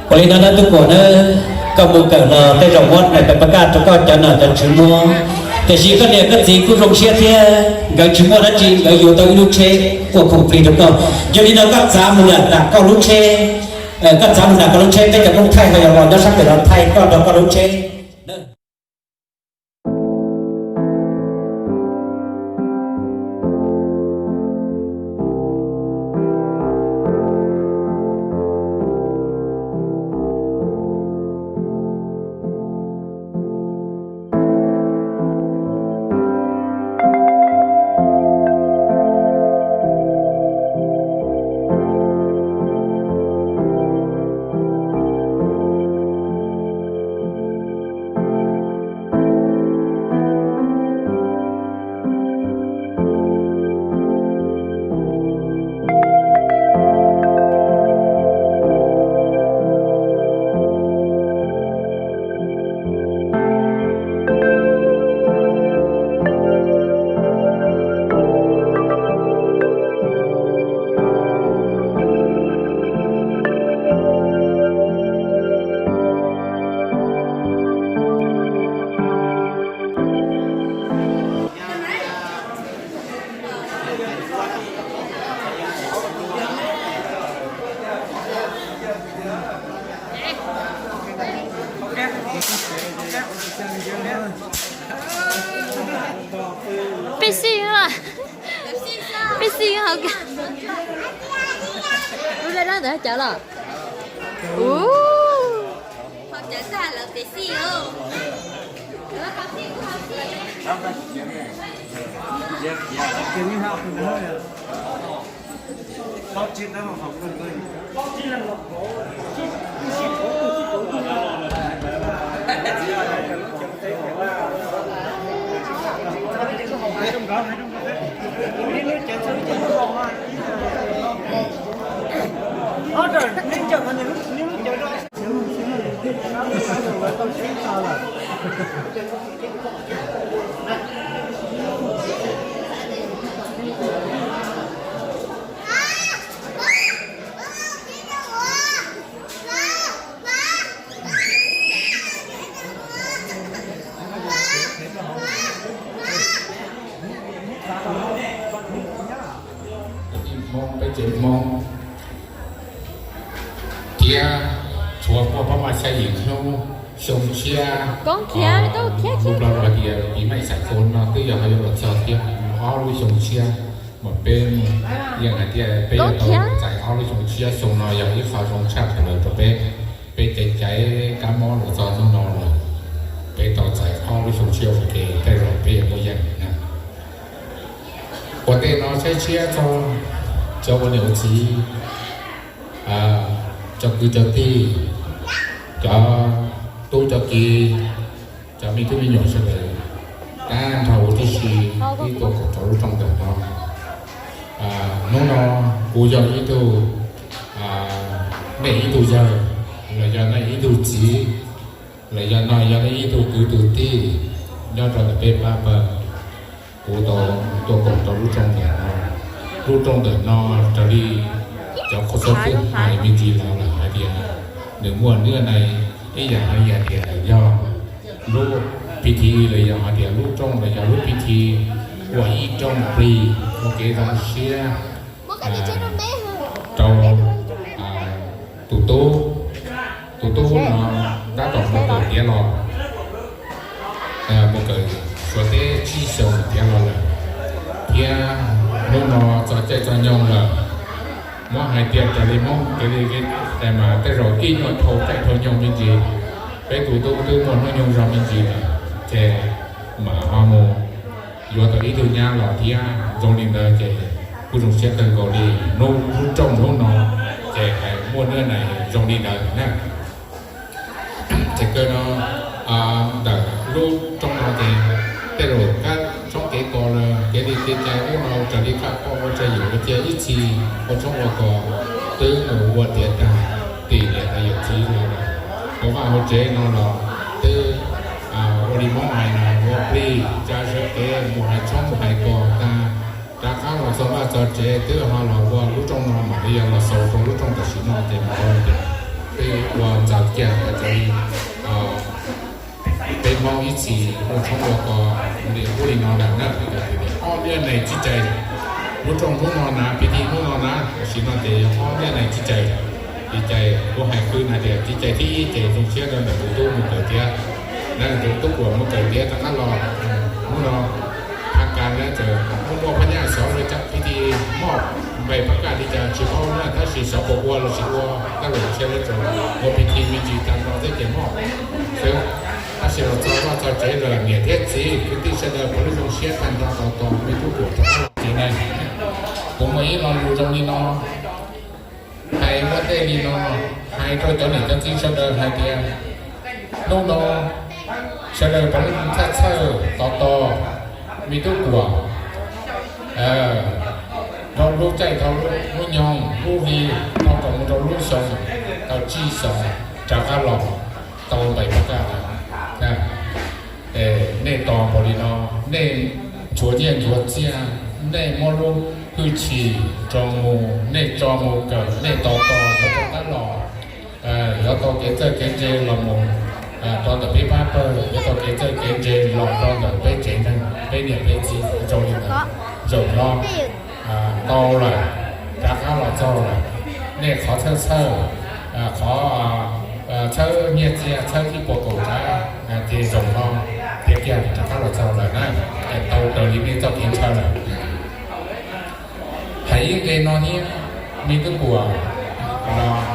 Ua li no na tub Kuam na, koj mus kawm los tej zaum muab daim paj kaj rau koj cov nom cov tswv muab. Tiam sis koj niam koj txiv kuj zoo siab thiab, nkawd tsis muaj dab tsi nkawd yuav tau ib lub tsheb ua khoom plig rau koj. Yog li no koj txav mus nram koj lub tsheb, koj txav mus nram koj lub tsheb, peb cov koob thaij ho yuav los nyob sab pem no thaij koj rau koj lub tsheb. Pepsi, Pepsi hauv. Lub dab dab ntawd cov los. Ub. Hmoob peb tsev Hmoob thiab tshuav muaj pab maj xya yim hnub xyoo tshiab. Tus Nplog hais tias pis maj xav kos no twb yog ho yuav los txog thiab ob lub xyoo tshiab, mas peb yeej hais tias peb yuav tau txais ob lub xyoo tshiab. Xyoo no yog ib qho zoo tshaj plaws rau peb. Peb caiv caiv kab mob los txog hnub no lawm, peb tau txais ob lub xyoo tshiab ua ke, tej zaum peb yuav muaj yeej na. Ua ntej no saib tshiab txog cov ua niam ua txiv, cov kwv cov tij, cov tub cov kiv, cov me tub me nyuam sawv daws, tag nrho huv tib si, ib tuaj koom rau lub rooj ntawm no. Hnub no kuv yog ib tug, nej ib tug yawg, los yog nej ib tug txiv, los yog no yog nej ib tug kwv tug tij nyob rau ntawm peb pab pawg, kuv tau tuaj koom rau lub rooj ntawm no. Lub rooj ntawm no raws li cov qhua txob twb hais me ntsis los lawm hais tias nws muaj hnub no ib yam hais tias yog lub P T los yog hais tias lub rooj los yog lub P T ua ib rooj plig ua kev zoo siab rau tus tub. Tus tub no tab tom mus kawm tiav los, mus kawm Suav teb tsib xyoos tiav los lawm, thiab hnub no txog caij txog nyoog lawm. Muab hais tias raws li Hmoob kev li mas tej zaum ib nyuag dhau caij dhau nyoog me ntsis, peb tus tub twb muaj hnub nyoog zog me ntsis lawm, ces mam ho mus yuav tau ib tug nyab los thiab. Zoo li ntawd ces kuj zoo siab kawg nkaus li, hnub lub rooj hnub no ces hais muaj hnub no zoo li ntawd na. Ces kawg no ntawm lub rooj no ces tej zaum kab tshoob kev kos lawm, kev li kev cai ub no raws li kaj poj ua tsa yus ua ciaj ib txhis ua tshoob ua kos twb mus ua tiav tag, tim niam tais yawm txiv los lawm, hauv vaj hauv tsev no los twb ua li Hmoob hais no ua plig tsa sawv kev mus hais tshoob mus hais kos tag, rov qab los txog vaj txog tsev twb ho los ua lub rooj no mam li yog los xaus rau lub rooj tam sim no ces mam ua tias Uas ntxaws kiag tas li, peb Hmoob ib txhis muaj tshoob ua ko li ub li no lawm na. Ob liab nees tsib cai, lub rooj hnub no na, pib thib hnub no na, tam sim no ces yog ob liab nees tsib cai. Tsib cai kuv hais qhwv na tias tsib cai thib ib ces zoo siab rau ntawm tus tub mus kawm tiav, ntawm tus tub Kuam mus kawm tiav rov qab los. Hnub no thaj kas na txawm muaj muaj phab nyaj xyov lawv cov pib thib moj npaim pab kaj li cas tsis paub na, tab sis xyov puas ua los tsis ua, tab lawm ntshe lawv tseem ua pib thib me ntsis tag nrho thiab ces moj xwb. Tab sis los txog vaj txog tsev lawm niam thiab txiv kwv tij sawv daws puav leej zoo siab tag nrho tos tos me tub Kuam rov qab los ces na. Kuv muaj ib lo lus zoo li no, hais ua ntej li no, hais rau cov niam cov txiv sawv daws hais tias hnub no sawv daws puav leej txhawj txhawj tos tos me tub Kuam dhau lub caij dhau lub nyoog lub hli dhau kom mus rau lub xyoo tau tsib xyoos rov qab los tau npaim pab kaj. Nej tos npaum li no, nej nchuav nyiaj nchuav txiaj, nej muab lub hwj chim tso mus, nej tso mus kawm, nej tos tos yuav rov qab los, yuav tau kev txawj kev ntse los mus rau ntawm peb pab pawg, yuav tau kev txawj kev ntse los rau ntawm peb tsev neeg, peb niam peb txiv zoo li ntawd. Zaum no tau lawm, rov qab los txog lawm. Nej qhov txhawj txhawj, qhov txhawb nyiaj txiag txhawb tib puas kaum tsav, ces zaum no tiav kiag rov qab los txog lawm na, ces tau raws li nej txoj kev ntshaw lawm. Hais ib nqe no thiab, me tub Kuam los,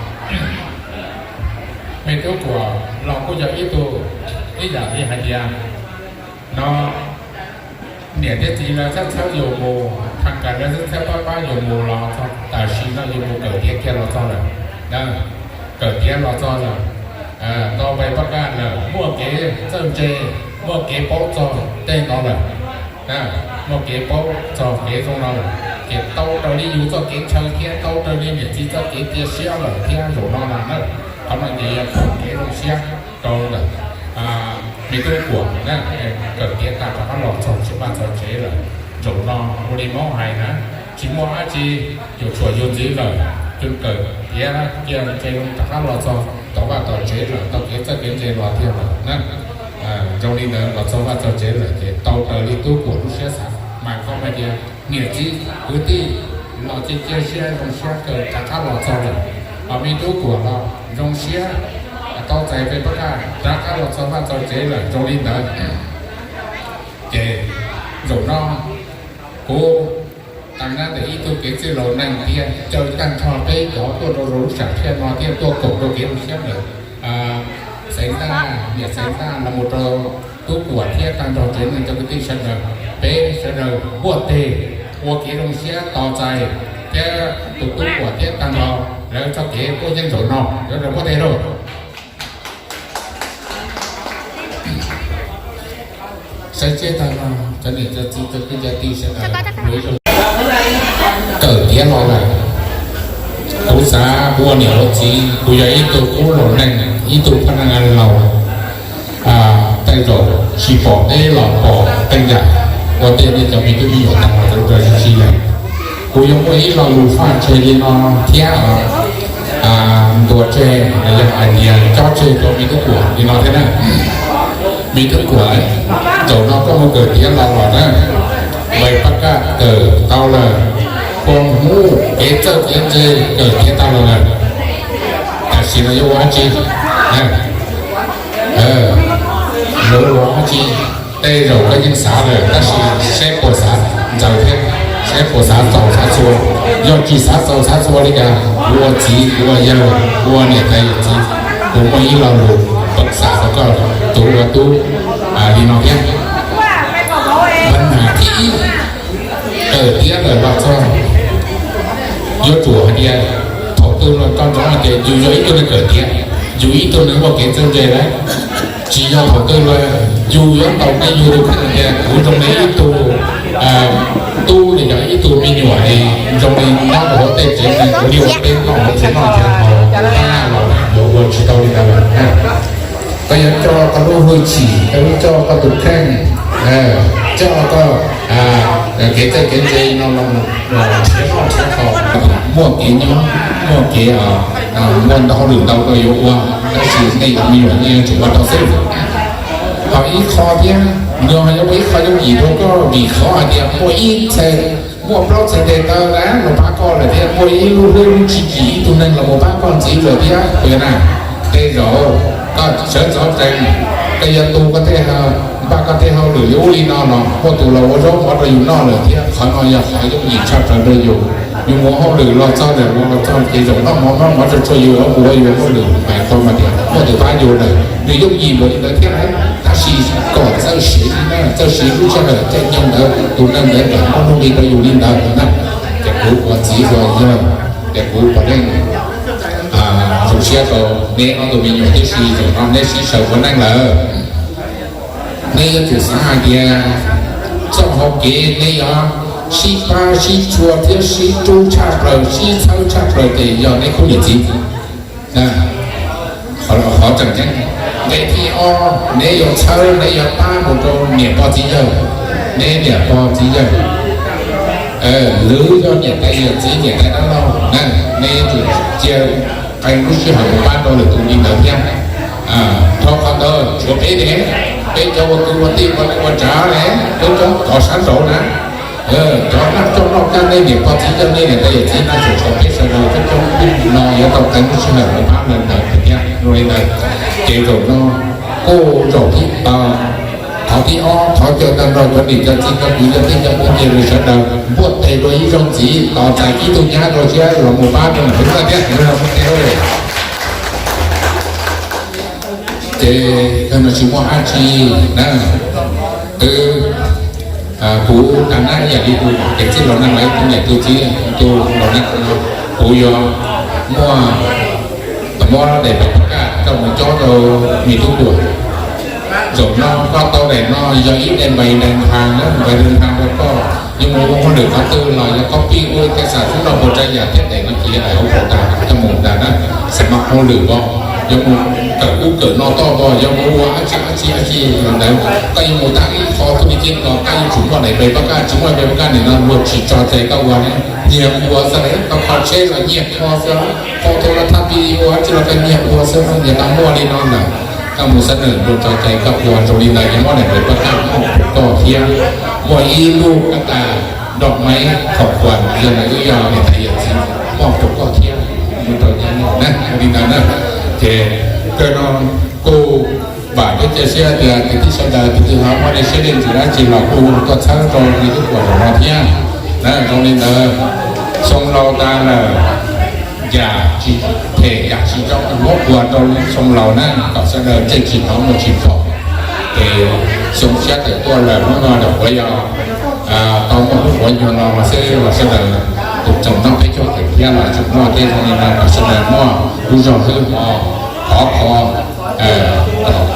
me tub Kuam los kuj yog ib tug, ib yam li hais tias no niam thiab txiv lawv txhawb txhawb yus mus, thaj kas lawv txhawb txhawb pab pab yus mus los txog tam sim no yus mus kawm tiav kiag los txog lawm. Kawm tiav los txog lawm, tau npaim pab kaj lawm, muaj kev txawj ntse, muaj kev paub txog tej no lawm, muaj kev paub txog kev zoo no lawm, ces tau raws li yus txoj kev ntshaw thiab tau raws li niam txiv txoj kev cia siab lawm thiab zaum no na. Qhov no ces yog kev zoo siab rau ntawm me tub Kuam na, kawm tiav tag rov qab los txog tsev vaj txog tsev lawm. Zaum no ua li Hmoob hais na, tsis muaj dab tsi, yuav tshuam yuav ntxiv lawm, tsuas kawm tiav cia ntse rov qab los txog tom vaj tom tsev lawm, tau kev txawj kev ntse los tiag lawm na. Zoo li ntawd los txog vaj txog tsev lawm ces tau raws li tub Kuam lub siab xav, mas koj hais tias niam txiv kwv tij los cia cia siab zoo siab kawm rov qab los txog lawm, los me tub Kuam los zoo siab tau txais npaim pab kaj rov qab los txog vaj txog tsev lawm. Zoo li ntawd ces zaum no kuv tag nab ntawm ib tug kev txwj laus neeg thiab caw tag nrho peb cov tuaj rau lub sam thiaj no thiab tuaj koom rau kev zoo siab ntawm Xeev Xaj, niam Xeev Xaj los mus rau tub Kuam thiab tag nrho tsev neeg cov kwv tij sawv daws, peb sawv daws npuaj teg ua kev zoo siab tos txais thiab tus tub Kuam thiab tag nrho lawv txoj kev tuaj yeej zaum no, sawv daws npuaj teg lauj. Saib tseb tag no, cov niam cov txiv cov kwv cov tij sawv daws, kawm tiav los lawm. Kuv xav ua niam ua txiv, kuv yog ib tug qub laus neej, ib tug phab neeg laus, tej zaum tsis pom deb los pom tej yam ua tej nej cov me tub me nyuam tag los rau sib sib yam. Kuv yuav muaj ib lo lus faj tseg li no thiab, ntuas tseg, yog hais tias cob tseg rau me tub Kuam li no thiab na. Me tub Kuam, zaum no koj mus kawm tiav los los na, npaim pab kaj kawm tau lawm, kua muag kev txawj kev ntse kawm tiav tag los lawm, tam sim no yuav ua dab tsi? Yuav ua dab tsi? Tej zaum koj yeej xav lawm tab sis saib puas xav ntxaws thiab, saib puas xav txaus xav txhua. Yog tsis xav txaus xav txhua li cas, kuv ua txiv kuv ua yawg, kuv ua niam tais yawm txiv, kuv muaj ib lo lus pab xav rau koj tus ua tub li no thiab. Pab nas thib ib, kawm tiav lawm los txog, yuav tsum hais tias thaum twg los koj ntsoov hais tias yus yog ib tug neeg kawm tiav, yus ib tug neeg muaj kev txawj ntse lawm. Tsis yog thaum twg los yus yuav ntaus nqi yus tus kheej tias kuv zoo li ib tug tub los yog ib tug me nyuam es zoo li nyob rau hauv tej tsev neeg ua liaj ua teb noj hauv tsev noj tsev haus, tab los yuav ua tsis tau li ntawd lawm. Koj yuav coj koj lub hwj chim, koj yuav coj koj tus kheej, coj koj Kev txawj kev ntse no los nrhiav noj nrhiav haus, muaj kev nyob, muaj kev, muaj ntau hauj lwm ntau rau yuav ua, tab sis nej cov me nyuam yeej yuav tsum ua tau xwb. Ho ib qho thiab, nws ho yog ib qho yooj yim rau koj vim qhov hais tias muaj ib txhais, muaj plaub txhais tes taw na los pab koj lawm thiab, muaj ib lub hlwb lub tswv yim ib tug neeg los mus pab koj ntxiv lawm thiab. Tej zaum koj sawv ntxov tsees, koj yuav tu koj tej, npaj koj tej hauj lwm li ub li no los muaj tus los ua zaub mov rau yus noj lawm thiab. Qhov no yog qhov yooj yim tshaj plaws rau yus. Yus mus hauj lwm los txog lawm, los txog ces zaum noj mov noj mov tsuag tsuag yus ua mus ua yus hauj lwm, mas qhov mas tias muaj tus pab yus lawm, nws yooj yim npaum li ntawd thiab lawm. Tab sis kom txawj siv, txawj siv lub sij hawm caij nyoog ntawd, tus neeg ntawd tseem muaj nuj nqis rau yus li ntawd na. Ces kuv ua txiv ua yawg, ces kuv puav leej zoo siab rau neb ob tug me nyuam tib si, zaum no neb sib sawv ua neej lawm. Neb yuav tsum xav hais tias txoj hau kev neb yuav sib pab sib tshua thiab sib rub tshaj plaws, sib txhawb tshaj plaws ces yog neb khub niam txiv. Qhov tseem ceeb, nqe thib ob, neb yuav txhawb, neb yuav pab mus rau niam pog txiv yawg, neb niam pog txiv yawg, lwm yog niam tais yawm txiv niam tais dab laug na, neb yuav tsum cia qee lub sij hawm mus pab rau lwm tus li ntawd thiab. Dhau qhov ntawd tshuav peb ne, peb cov ua kwv ua tij ua neej ua tsav ne, peb cov cov sab nraud na, cov naj coj noj kaj, nej niam pog txiv yawg, nej niam tais yawm txiv na, tseem tshuav peb sawv daws coob coob no yuav tau qee lub sij hawm mus pab lawv ntawd thiab. Zoo li ntawd, ces zaum no kuj zaum thib, qhov thib ob, thov caw tag nrho cov niam cov txiv cov kwv cov tij cov phooj ywg sawv daws npuaj tes dua ib zaug ntxiv, tos txais ib tug nyab rau siab los mus pab rau nws thiab. Ces no tsis muaj dab tsi na, twb, kuv tag nab ib yam li tus kev txij laus neeg los ib tug niam tus txiv tus laus neeg no, kuv yuav muaj, muab daim peb pab kaj coj mus cob rau me tub Kuam. Zaum no koj tau daim no yog ib daim npais daim nthas, npais daim nthas rau koj, yog mus ua hauj lwm qhov twg los yog koj pib ua tej xav xub no puas tsav yam thiab daim no ces yog daim hauv paus tas coj mus tas na, xav mas hauj lwm os, yog mus kawm ub kawm no toj os, yog mus ua dab tsi dab tsi dab tsi los ntawd, koj yuav mus tag ib qho tuj li tiab ko koj yuav tsum muaj daim npais pab kaj, tsis muaj npais pab kaj nim no luag tsis tso cai koj ua ne, nyiag ua xwb, koj kho tsheb los nyiag kho xwb, kho tau los thaj video dab tsi los koj nyiag ua xwb, nyiag tau muaj li no lawm. Koj mus xab nws luag tso cai koj ua zoo li ntawd, yog muab daim npais pab kaj muaj rau koj thiab, muaj ib lub kab tas dog maiv khom khuam yog ntawd wb yog niam tais yawm txiv muaj rau koj thiab. Rau na, zoo li ntawd na. Ces kawg no kuj vam thiab cia siab tias kwv tij sawv daws tus twg ho muaj dej siab dej ntsws dab tsi los kuj tuaj txhawb rau me tub Kuam zaum no thiab. Na zoo li ntawd, xyoo laus tas lawm, yam tsis phem yam tsis zoo muab ua rau xyoo laus na, kom sawv daws ntsej tsis hnov muag tsis pom. Ces xyoo tshiab tawm tuaj lawm hnub no lawm puav yog tau muaj hnub puav nyuag no mas xwb los sawv daws tus txoos noj peb caug tawm thiab los tseem muaj thiab, zoo li no kom sawv daws muaj lub zog hlwb hmo khov kho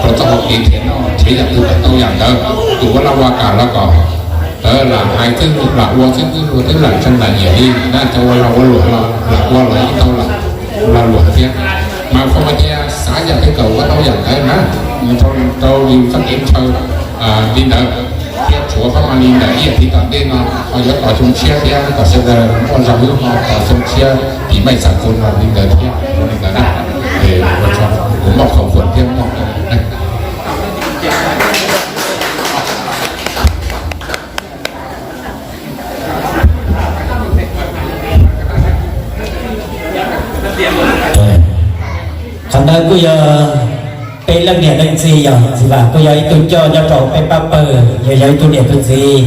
rau txoj hau kev nrhiav noj nrhiav yam twg kom tau yam ntawd. Tus ua laj ua kam los kom lam hais xwb lam ua xwb, twb lam ntseeg lam nyiam li na, cov ua lag ua luam los lam ua los yeej tau lag luam thiab. Mas kuv hais tias xav yam twg kom ua tau yam ntawd na, rau li txoj kev ntshaw li ntawd thiab. Tshuav pab mas li ntawm ib yam li tom ntej no ho yuav tos xyoo tshiab thiab, kom sawv daws muaj zog hlwb hmo tos xyoo tshiab tim maij xam kus no li ntawd thiab. Li ntawd na, kuv muaj qhov kuam thiab muaj Qhov ntawd kuj yog peb leej niam leej txiv, yog txiv Vam kuj yog ib tug coj nyob rau peb pab pawg, yog yog ib tug niam tug txiv,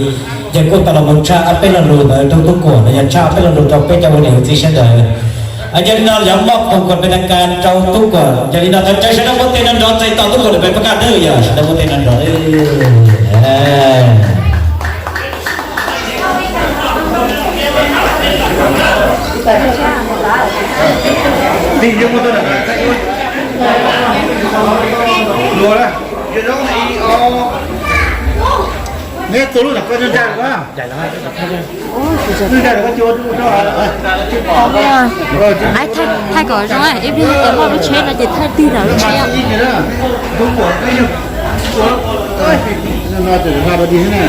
yog kuj tau los mus tshaj ob peb lo lus ntawd rau tub Kuam los yog tshaj ob peb lo lus rau peb cov ua niam ua txiv sawv daws. Yog li no yog muaj qhov kuam pes tas kas rau tub Kuam, yog li no thov caw sawv daws muab tes nrov nrov txais tos tub Kuam lawm peb pab kaj nawb, yog sawv daws muab tes nrov nrov. Neb tua lub zam koj nyob nrad los, nyob nrad los koj cua rau. Ai, thaij kom zoo, ib pliag tau lub tsheb no ces thaij tig lawm lub tsheb. Tub Kuam, no ces hla rau dig na.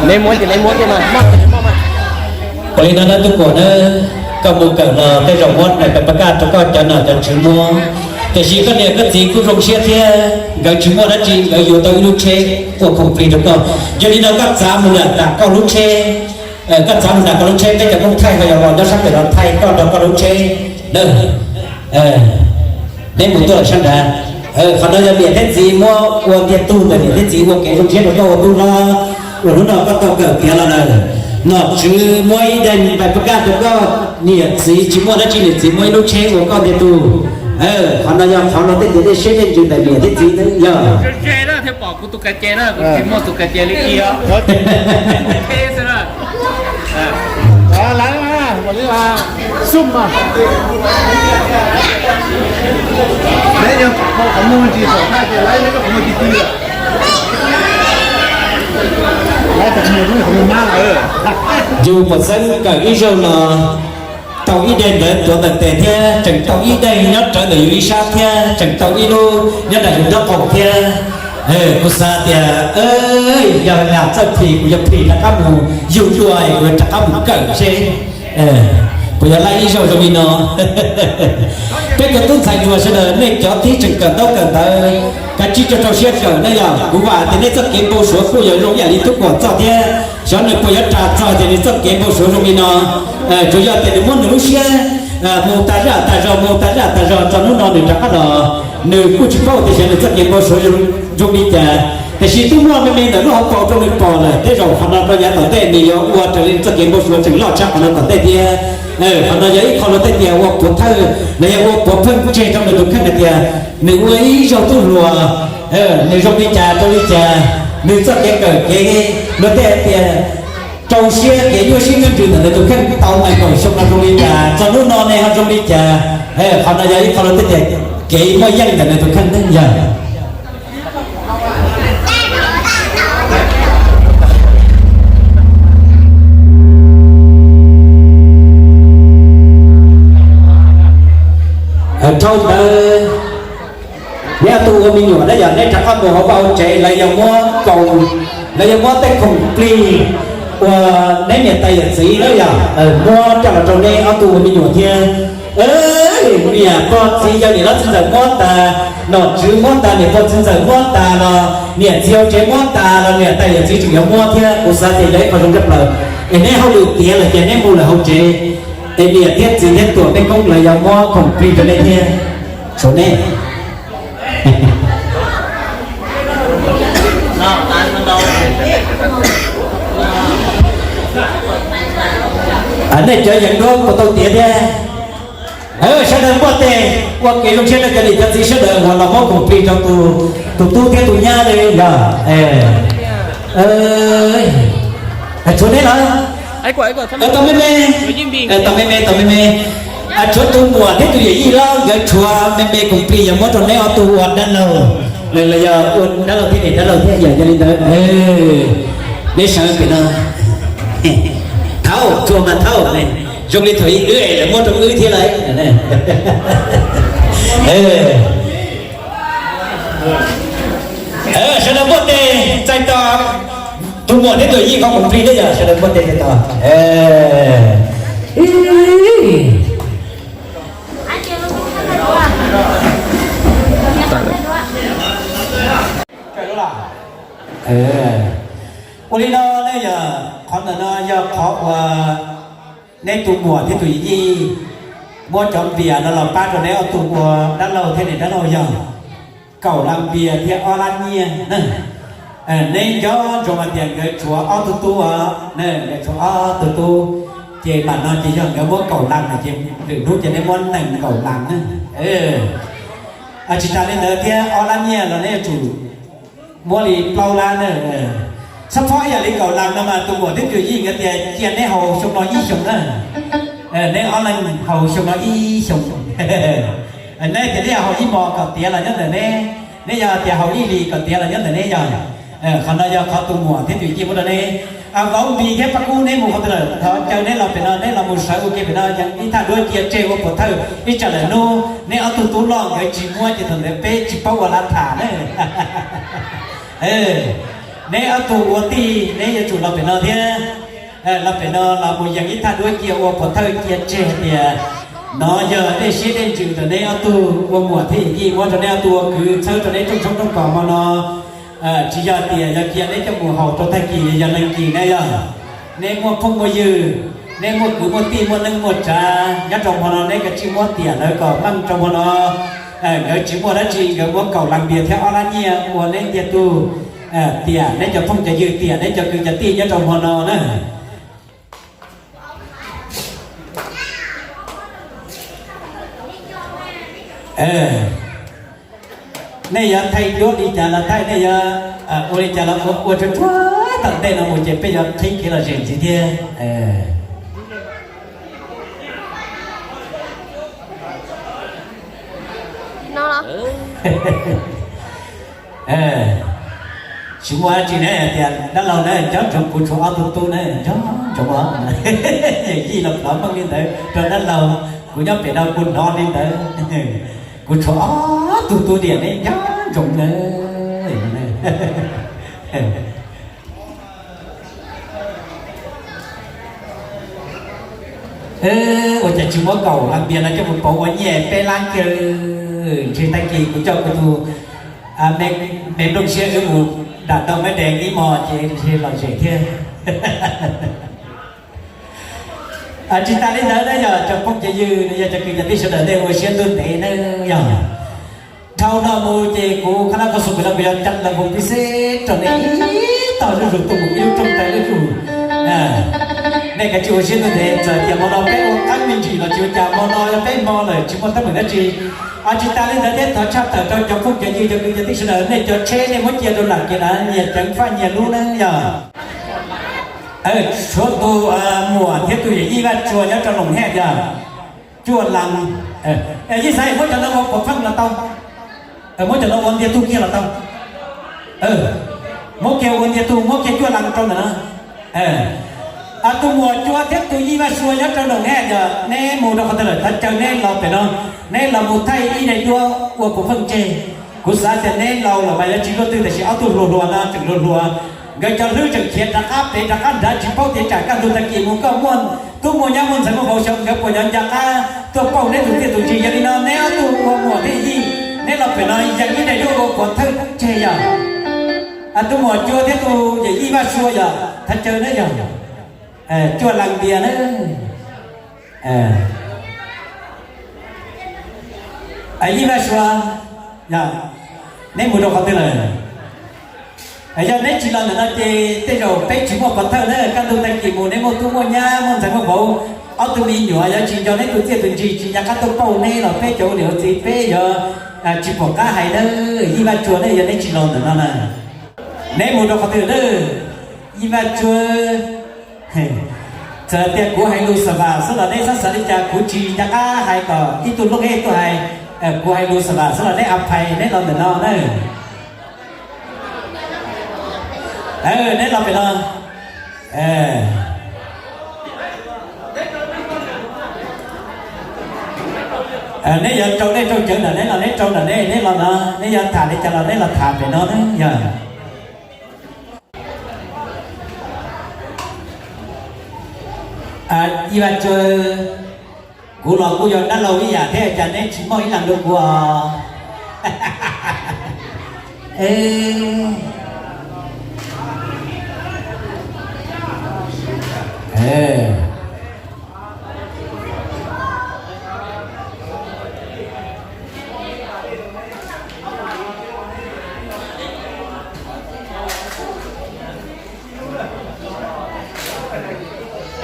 Neb muab ces neb muab thiab mas. Ua li no na tub Kuam na, koj mus kawm los tej zaum muab daim paj kaj rau koj cov nom cov tswv muab. Tiam sis koj niam koj txiv kuj zoo siab thiab, nkawd tsis muaj dab tsi nkawd yuav tau ib lub tsheb ua khoom plig rau koj. Yog li no koj txav mus nram koj lub tsheb, koj txav mus nram koj lub tsheb, peb cov koob thaij ho yog los nyob sab pem los thaij koj rau koj lub tsheb na. Neb mus tuaj lawm sab nrad. Qhov no yog niam thiab txiv muab ua ntiag tug ntawm niam thiab txiv ua kev zoo siab rau koj ua tub hlob. Ua hnub no koj tau kawm tiav los lawm, nom tswv muab ib daim npaim pab kaj rau koj, niam txiv tsis muaj dab tsi niam txiv muab ib lub tsheb ua koj ntiag tug. Qhov no yog qhov no tej tias tej siab tej ntsws ntawm niam thiab txiv yog. Yus puas txeeb kawm ib zaug no tau ib daim ntawv tuav ntawm tes thiab tseem tau ib daim nyob rawv ntawm yus ib sab thiab tseem tau ib lub nyob nram yus nraub qaum thiab. Kuv xav tias yog lam txawj phim kuv yuav phim rov qab mus yug dua es kuv yuav rov qab mus kawm seb puas yog laij ib zaug zoo li no. Peb cov tub ntxhais hluas sawv daws nej cov tib tseem kawm ntaub kawm ntawv, kav tsij rau rau siab kawm na yog. Kuv vam tias nej txoj kev npau suav kuj yuav zoo ib yam li tub Kuam txoj thiab. Xyov nws puas yuav ras txog tias nws txoj kev npau suav zoo li no. Tsuas yog tias nws muab nws lub siab mus tas zaj tas zog, mus tas zaj tas zog txog hnub no nws rov qab los, nws kuj tsis paub tias xyov nws txoj kev npau suav zoo li cas. Tiam sis twb muaj me me ntawm lub hauv paus rau nws pom lawm, tej zaum qhov no rau yav tom ntej nws yuav ua raws li nws txoj kev npau suav tseem loj tshaj qhov no tom ntej thiab. Qhov no yog ib qho luag tej tias ua puav thawj los yog ua puav pheej tseg rau nws tus kheej hais tias nws ua ib zaug tub hluas, nws zoo li cas rau li cas, nws txoj kev kawm kev luag tej hais tias rau siab kev nyuaj siab nyuaj ntsws ntawm nws tus kheej tau nees nkaum xyoo no zoo li cas, txog hnub no ne ho zoo li cas. Qhov no yog ib qho luag tej tias kev muaj yeej ntawm nws tus kheej yog. Dhau ntawd, neb ob tug ua me nyuam na yog neb rov qab mus hauv vaj hauv tsev, lawv yuav muab kaus, lawv yuav muab tej khoom plig uas neb niam tais yawm txiv na yog muab coj los rau neb ob tug ua me nyuam thiab. Niam pog txiv yawg niam hlob txiv ntxawm muab tas, nom tswv muab tas, niam pog txiv ntxawm muab tas los niam txiv hauv tsev muab tas los niam tais yawm txiv tseem yuav muab thiab. Kuv xav tias yog ib qho zoo tshaj plaws es neb hauj lwm tiav lawm ces neb mus lawm hauv tsev es niam thiab txiv thiab tuam tej koob lawv yuav muab khoom plig rau nej thiab. Tshuav nej nej cov yees duab puas tau tiav thiab? Sawv daws npuaj tes ua kev zoo siab rau cov niam cov txiv sawv daws uas los muab khoom plig rau tus tub thiab tus nyab li yog. Tshuav neb lawm. Tau me me, tau me me, tau me me. Tshuav tus muam thiab tus yawm yij los nkawd tshuav me me khoom plig yog muab rau neb ob tug ua dab laug, los yog ua dab laug thiab niam dab laug thiab yog yog li ntawd. Neb sawv pem no. Thaum tsuag mas thaum zoo li thaum ub es lawv muab rau wb thiab lawm. Sawv daws npuaj tes txais tos tus muam thiab tus yij qhov khoom plig thiab yog sawv daws npuaj tes txais tos. Ua li no ne yog qhov ntawm no yog qhov uas neb tus muam thiab tus yij muab cov npias no los pab rau neb ob tug ua dab laug thiab niam dab laug yog kaum las npias thiab ob lab nyiaj. Neb nco ntsoov hais tias nkawd tshuav ob tug tub, nkawd tshuav ob tug tub, ces mam no ces yog nkawd muab kaum las na ces lwm hnub ces neb muab nees nkaum las na. Tsis tas li ntawd thiab ob lab nyiaj los neb yuav tsum muab li plaub lab na. Txhob phob ib yam li kaum las no mas tus muam thiab tus yij nkawd tias cia neb haus xyoo no ib xyoos na. Neb ob leeg haus xyoo no ib xyoos. Neb tias neb haus ib hmos kom tiav los nyob ntawm neb, neb yog tias haus ib hlis kom tiav los nyob ntawm neb yog. Qhov no yog qhov tus muam thiab tus yij muab rau neb. Vauv Npis thiab Paj Kub, neb mus qhov twg lawm? Thov caw neb los pem no, neb los mus sawv ua ke pem no, yeej ib thaj duab cia tseg ua pov thawj ib tsam lawm hnub neb ob tug tub loj nkawd tsis muab ces thaum ntawd peb tsis paub ua lav tham na. Neb ob tug ua tij neb yuav tsum los pem no thiab. Los pem no los mus yees ib thaj duab cia ua pov thawj cia tseg hais tias nov yog dej siab dej ntsws rau neb ob tug ua muam thiab yij, muab rau neb ob tug ua kwv, txhawb rau neb rooj tshoob rooj kos hmo no. Tsis yog tias yog cia neb coj mus haus rau tag kis yog leej kis na yog. Neb muaj phooj muaj ywg, neb muaj kwv muaj tij muaj neej muaj tsav nyob rau hmo no, neb kav tsij muab tiam lawv kom meej rau hmo no. Nkawd tsis muaj dab tsi, nkawd muab kaum las npias thiab ob lab nyiaj ua neb ntiag tug tiam, neb cov phooj cov ywg, tiam neb cov kwv cov tij nyob rau hmo no na. Nej yuav thaij duab li cas los thaij, nej yuav ua li cas los ua, ua tsuag tsuag tom ntej no mus ces peb yuav qhib kev lom zem ntxiv thiab. Tsis muaj dab tsi na, tias dab laug na, nco ntsoov kuv tshuav ob tug tub na, nco ntsoov os. Yij los plov meej li ntawd rau dab laug, kuv nyob pem no kuv hnov li ntawd. Kuv tshuav ob tug tub tiag, neb nco ntsoov na. Ua cas tsis muab kaum las npias no coj mus pauv ua nyiaj peb lab kiag? Ntshe tag kis kuv coj kuv tus me nplooj siab wb mus nram ntau mab dees ib hmos ces ntshe lom zem thiab. Tsis tas li ntawd na yog cov phooj cov ywg, yog cov kwv cov tij sawv daws nej ua siab ntuj ntev na yog. Dhau no mus ces kuv qhab nab qhov xu pem no kuv yuav cab lawv mus pib xeb rau nej ib tog zuj zus tuaj mus ib lub rooj tais lub zug. Nej kav tsij ua siab ntuj ntev, txawm tias hmo no peb ua qeeb me ntsis los tsis ua cas, hmo no yog peb hmo lawm tsis muaj teeb meem dab tsi. Tsis tas li ntawd thiab thov tshaj tawm rau cov phooj cov ywg cov kwv cov tij sawv daws, nej cov tsheb nej muab cia rau lam kev na, nyias ceev faj nyias lub na yog. Tshuav tus muam thiab tus yawm yij Vaj Tsua nyob rau Loos Hej yog cuaj las. Yij xav muab cov no ua puas pheej los tau, muab cov no ua ntiag tug kiag los tau. Muab kiag ua ntiag tug, muab kiag cuaj las rau ntawm no. Tus muam Tsua thiab tus yij Vaj Sua nyob rau Loos Hej yog neb mus rau qhov twg lawm, thov caw neb los pem no, neb los mus thaij ib daim duab ua puas pheej tseg. Kuv xav tias neb laus lawm mas yuav tsis luaj twg, tiam sis ob tug hluas hluas no tseem hluas hluas, nkawd cov hlwb tseem khiav rov qab pem rov qab nrad, tsis paub tias tsam kaj ntug tag kis mus koj muaj tub muaj nyab muaj ntxhais muaj vauv xyov nkawd puas yuav nco qab tuaj pauj neb tus txiaj tus ntsig. Yog li no neb ob tug ua muam thiab yij, neb los pem no yees ib daim duab ua puas thawj tseg yog. Tus muam Tsua thiab tus yawm yij Vaj Sua yog thov caw neb yog cuaj las npias na. Yij Vaj Sua, neb mus rau qhov twg lawm? Yog neb tsis los ntawm no ces tej zaum peb tsis muaj pov thawj na. Kaj ntug tag kis mus neb muaj tub muaj nyab muaj ntxhais muaj vauv, ob tug me nyuam yuav tsis nco neb tus txiaj tus ntsig, tsis nco qab tuaj pauj neb los peb cov ua niam ua txiv peb yuav tsis pom qab hais na. Yij Vaj Sua, neb yog neb tsis los ntawm no na, neb mus rau qhov twg na? Yij Vaj Sua, txawm tias kuv hais lus xav vam xwb los neb txhob xav li cas, kuv tsis nco qab hais kom ib tug looj hej tuaj hais. Kuv hais lus xav vam xwb los neb a phais neb los ntawm no na. Neb los pem no. Neb yuav rau nej rooj cawv ntawm neb los neb rau ntawm neb, neb los no, neb yuav tham li cas los neb los tham pem no na yog. Yij Vaj Sua, kuv los kuj yog dab laug ib yam thiab, cas neb tsis muaj ib leeg rau kuv os?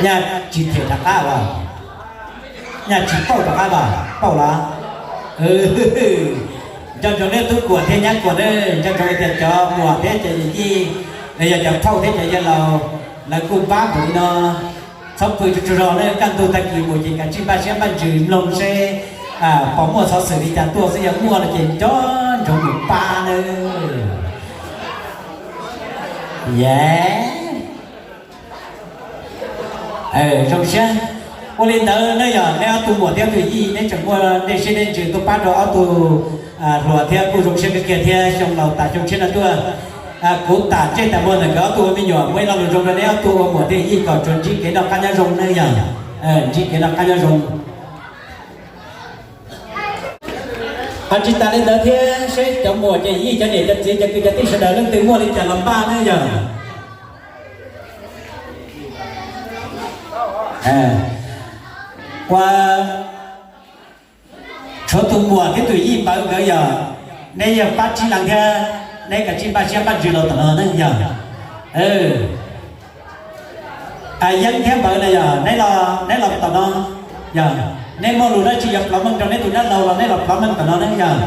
Nyaj tsis them rov qab as? Nyaj tsis pauj rov qab as? Pauj los? Nco ntsoov nej tub Kuam thiab nyab Kuam na, nco ntsoov tias cov muam thiab cov yij, los yog cov phauj thiab cov yawg laus, lawv kuj npab npaum li no. Txhob pw tsuag tsuag zog na, kaj ntug tag kis mus ces kav tsij npaj siab npaj ntsws mloog seb pom muaj xov xwm li cas tuaj xwb, yog muaj no ces nco ntsoov mus pab nawb. Zoo siab. Ua li ntawd ne yog neb ob tug muam thiab ob tug yij neb tseem muaj dej siab dej ntsws tuaj pab rau ob tug hluas thiab kuj zoo siab kawg kiag thiab xyoo laus tas xyoo tshiab no tuaj. Kuv tam tsej tas muag ntawm nkawd ob tug ua me nyuam muaj ib lo lus zoo rau neb ob tug ua muam thiab yij kom tsuas ntsib kev noj qab nyob zoo ne yog. Ntsib kev noj qab nyob zoo. Ho tsis tas li ntawd thiab seb cov muam cov yij cov niam cov txiv cov kwv cov tij sawv daws leej twg muaj li cas los npaj ne yog. Ua tshuav tus muam thiab tus yij Npawv nkawd yog, neb yog pab Tsib Lees thiab neb kav tsij npaj siab npaj ntsws los tom no ne yog. Yeeb thiab Npawv na yog, neb los tom no yog, neb muaj lus dab tsi yuav plov meej rau neb tus dab laug los neb los plov meej tom no ne yog.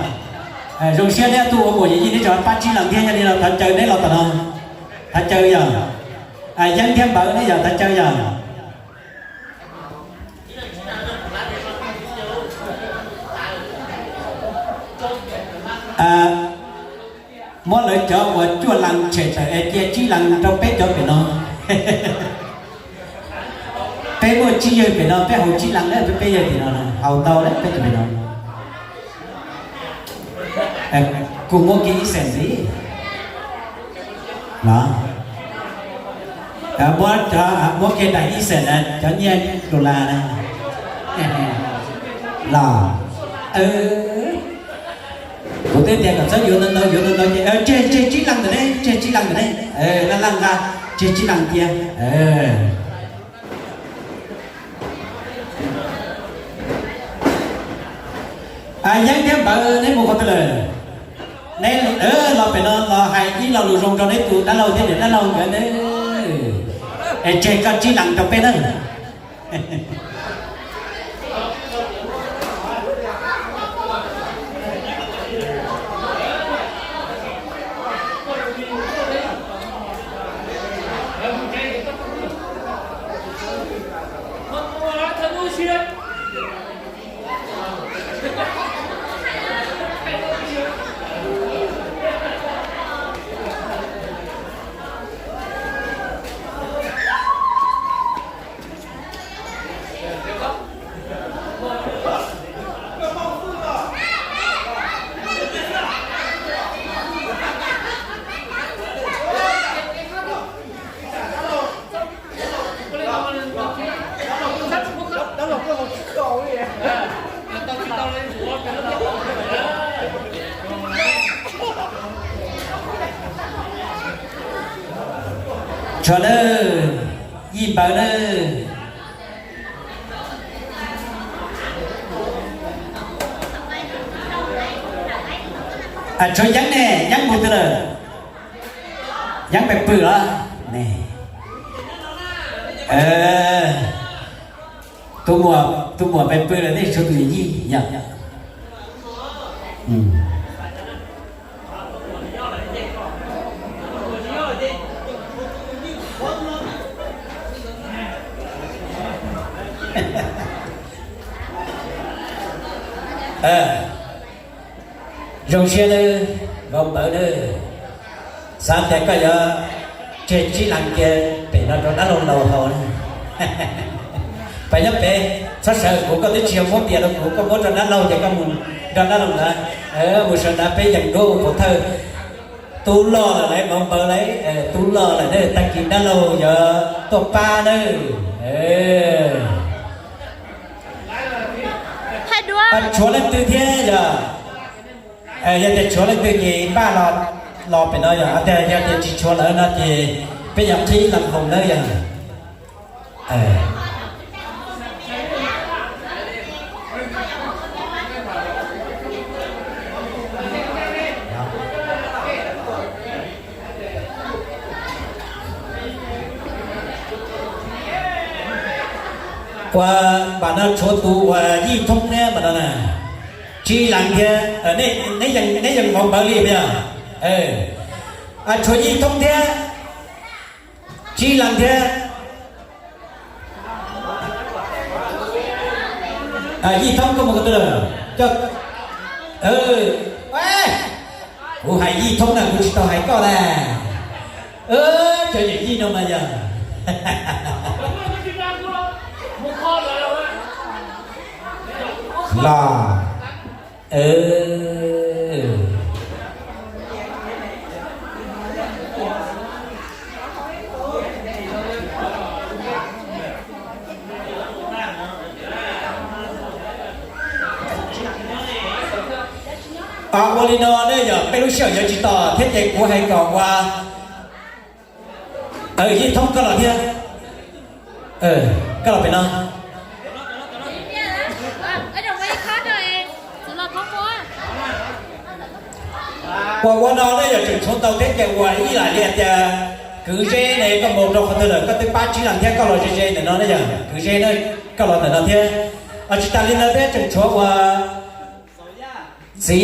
Zoo siab neb ob tug ua muam yij neb tseem pab Tsib Lees thiab yog li no thov caw neb los tom no, thov caw yog. Yeeb thiab Npawv ne yog thov caw yog. Muab lawv cov uas cuaj lees tshem tawm es cia Tsib Lees rau peb cov pem no. Peb muaj tsib yawg pem no peb haus Tsib Lees na, peb peb yawg tim no haus ntau lawm peb cov pem no. Kuv muab kiag ib xees ntxiv los, muab, muab kiag daim ib xees na, cov nyiaj dollar na los. Kuv twb tias kom txhob yuav ntau ntau, yuav ntau ntau ces tseg, tseg Tsib Lees ntawm ne, tseg Tsib Lees ntawm ne, laj laj nqa, tseg Tsib Lees cia. Yeeb thiab Npawv neb mus qhov twg lawm? Neb los pem no los hais ib lo lus zoo rau neb tus dab laug thiab niam dab laug nkawd ne, es tseg koj Tsib Lees rau peb na. Tshuav lawm, Yij Npawg lawm. Tshuav Yeeb ne, Yeeb mus twg lawm? Yeeb pes pwg los ne? Tus muam pes pwg lawm, nej tshuav tus yij yom. Zoo siab nawb, Vauv Npawg nawb. Xav tias koj yuav tseg Tsib Leeg kiag pem no rau dab laug laus haus na. Pab nyob pem, txhob sawv, kuv, koj twb tsis yog muab pias rau kuv, koj muab rau dab laug ces koj mus nrog dab laug ntawd mus sawv ntawd, peb yeem duab ua pov thawj. Tub loj lawm lauj, Vauv Npawg lauj, tub loj lawm, tag kis dab laug yuav tuaj pab nawb. Tshuav leej twg thiab yog? Yog tias tshuav leej twg ces npaj los, los pem no yog, yog tias tsis tshuav lawm no ces peb yuav qhib lees haus nawb yog. Ua, npam no tshuav tus uas Yij Thoob thiab npam no na. Tsib Leeg thiab, neb yeej Vauv Npawg li puas yog? Tshuav Yij Thoob thiab, Tsib Leeg thiab. Yij Thoob koj mus qhov twg lawm? Kuv hais Yij Thoob na, kuv tsis tau hais koj na. Cov yawm yij no mas yog los, ua li no ne yog peb lub sij hawm yuav tsis tau thiab ces kuv hais kom ua Yij Thoob koj los thiab, koj los pem no. Ua ua no ne yog tseem tshuav ntau thiab ces ua ib yam li hais tias kwv Zeb ne koj mus rau qhov twg lawm koj twb pab Tsib Lees thiab koj los ze ze ntawm no ne yog kwv Zeb ne koj los ntawm no thiab. Tsis tas li no thiab tseem tshuav ua txiv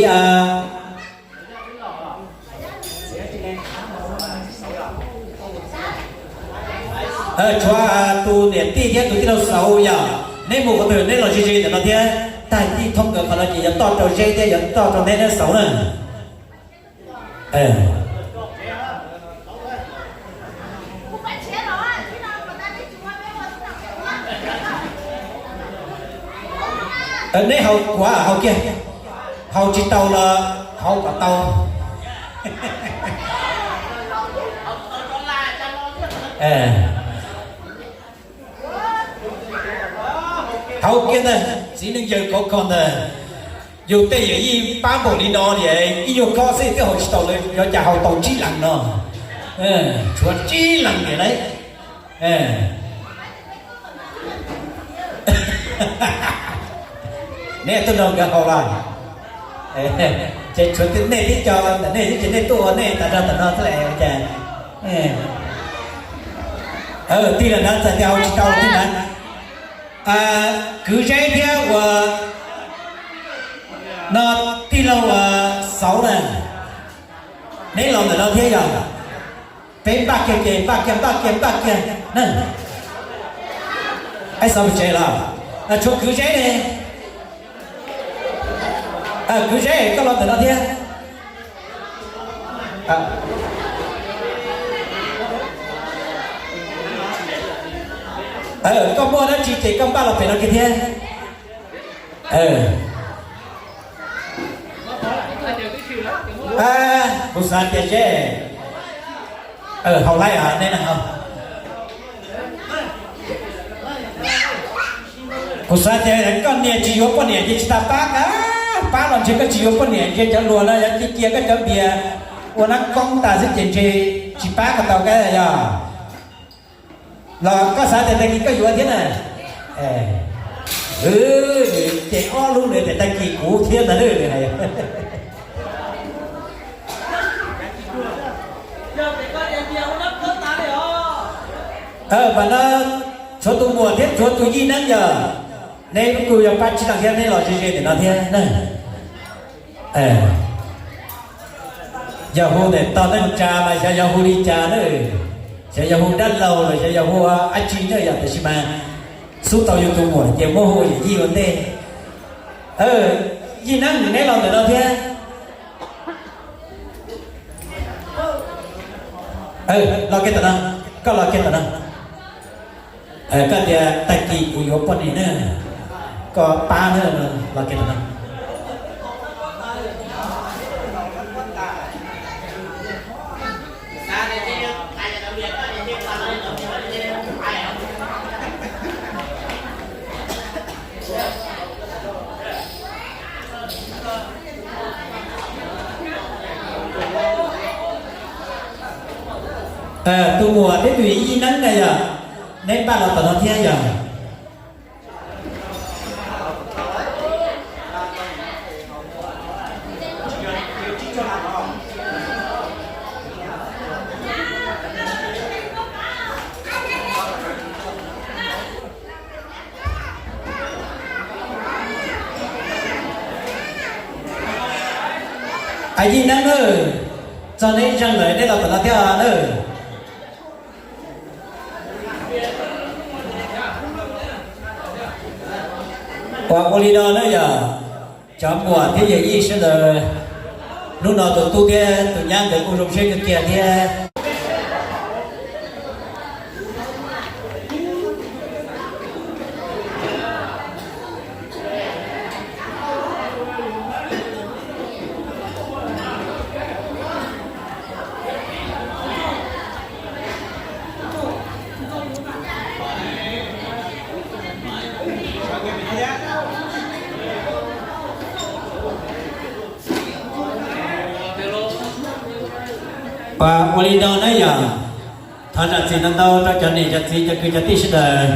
tshuav tus niam tij thiab tus tij laug Xauv yog neb mus qhov twg neb los ze ze ntawm no thiab. Tag Yij Thoob nkawd qhov no ces yuav toj rau Zeb thiab yuav toj rau neb thiab Xauv na. Neb haus kuav haus kiag, haus tsis tau los haus kom tau. Haus kiag ntag, txiv neej yawg kov koj ntag. Yus tej yawm yij pab npaum li no li ib nyuag kob xwb twb haus tsis tau lawm, yuav cas haus tau Tsib Lees no. Tshuav Tsib Lees tiag lauj. Neb tuaj nrog nkawd haus los? Ces tshuav nej tib co ntawm nej xwb ces nej tuaj ua nej tas zog tam no xwb las cas? Tig lawm na, txawm tias haus tsis tau tig na. Kwv Zeb thiab ua no tij laug Xauv na, neb los ntawm no thiab yog? Peb npaj kiag ces npaj kiag npaj kiag npaj kiag na. Ib xav tsev los tshuav kwv Zeb ne. Kwv Zeb koj los ntawm no thiab. Koj muaj dab tsi ces koj npaj los pem no kiag thiab. Kuv xav tias Zeb, haus laij neb na. Kuv xav tias koj niam tsis yuav poj niam ces tsis tas pab, pab los ntshe koj tsis yuav poj niam ntshe cov hluas no yuav cia cia koj cov npias ua nab koob tas xwb ces ntshe tsis pab kom tau kab yog. Los koj xav tias tag kis koj yuav thiab na. Ces ob lub nws tias tag kis kuv thiab ntag. Mas no tshuav tus muam thiab tshuav tus yij neeb yog neb kuj yog pab Tsib Lees thiab neb los ze ze ntawm no thiab na. Yog hu ntawm tog neej tsa mas xyov yog hu li cas na, xyov yog hu dab laug los xyov yog hu dab tsi na yog, tiam sis mas xub tau yus tus muam ces muab hu yawm yij ua ntej. Yij neeb neb los ntawm no thiab. Los kiag tom no, koj los kiag tom no. Koj tias tag kis kuv yuav poj niam na, koj pab na, los kiag tom no. Tus muam thiab tus yij neeb na yog, neb npaj los tom no thiab yog. Yij neeb na, txog neb zeeg lawm neb los tom no thiab na. Ua ua li no na yog cov muam thiab yawm yij sawv daws, hnub no tus tub thiab tus nyab nkawd kuj zoo siab kawg kiag thiab. Pab ua li no na yog, thov zam txim ntau ntau rau cov niam cov txiv cov kwv cov tij sawv daws.